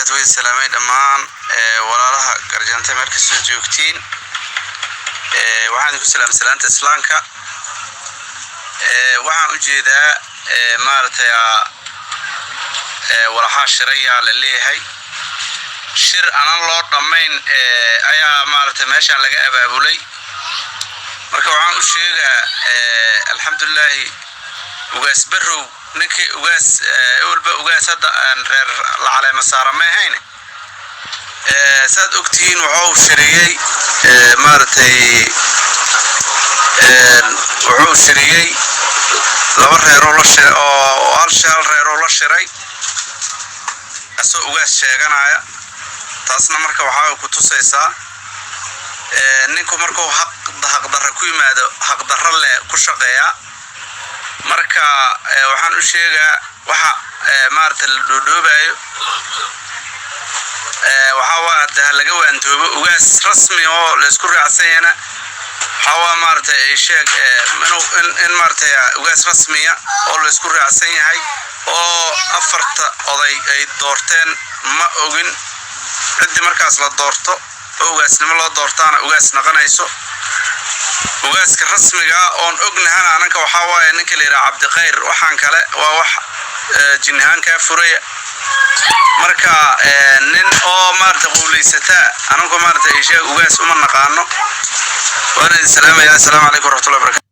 Wabarakaatu. Way salaamay dhammaan walaalaha Garjante meel kastoo joogtiin. Waxaan idinku salaamay salaanta Islaamka. Waxaan u jeedaa, maaragtay, walaxaa shirayaa la leeyahay. Shir anan loo dhammayn ayaa, maaragtay, meeshaan laga abaabulay. Marka waxaan u sheegaa, alxamdulilaahi, Ugaas Barrow, ninkii ugaas ewelba ugaas hadda aan reer la caleema saara ma ahayn. Saad ogtihiin, wuxuu shiriyey, maaragtay, wuxuu shiriyey laba reeroo la shi oo hal reeroo la shiray, asoo ugaas sheeganaya. Taasna marka waxaa ku tusaysaa, ninku markuu xaq xaqdarra ku yimaado, xaqdarra leh ku shaqeeyaa. Marka waxaan u sheegaa, waxa, maaragtay, la dhoodhoobayo waxaa waa hadda ha laga waantoobo. Ugaas rasmi oo laysku raacsan yahana waxaa waa, maaragtay, sheeg inuu in, maaragtay, ugaas rasmiya oo laysku raacsan yahay oo afarta oday ay doorteen ma ogin. Ciddii markaas la doorto oo ugaasnimo loo doortaana ugaas naqanayso. Ugaaska rasmiga oon ognahana ananka waxaa waaye ninka la yidhaha Cabdikhayr. Waxaan kale waa wax jinnihaan kaa furaya. Marka nin oo, maarata, quulaysataa ananku, maarata, sheeg ugaas uma naqaano. Waan idin salaamaya. Assalaamu calaykum waraxmatullahi barakatu.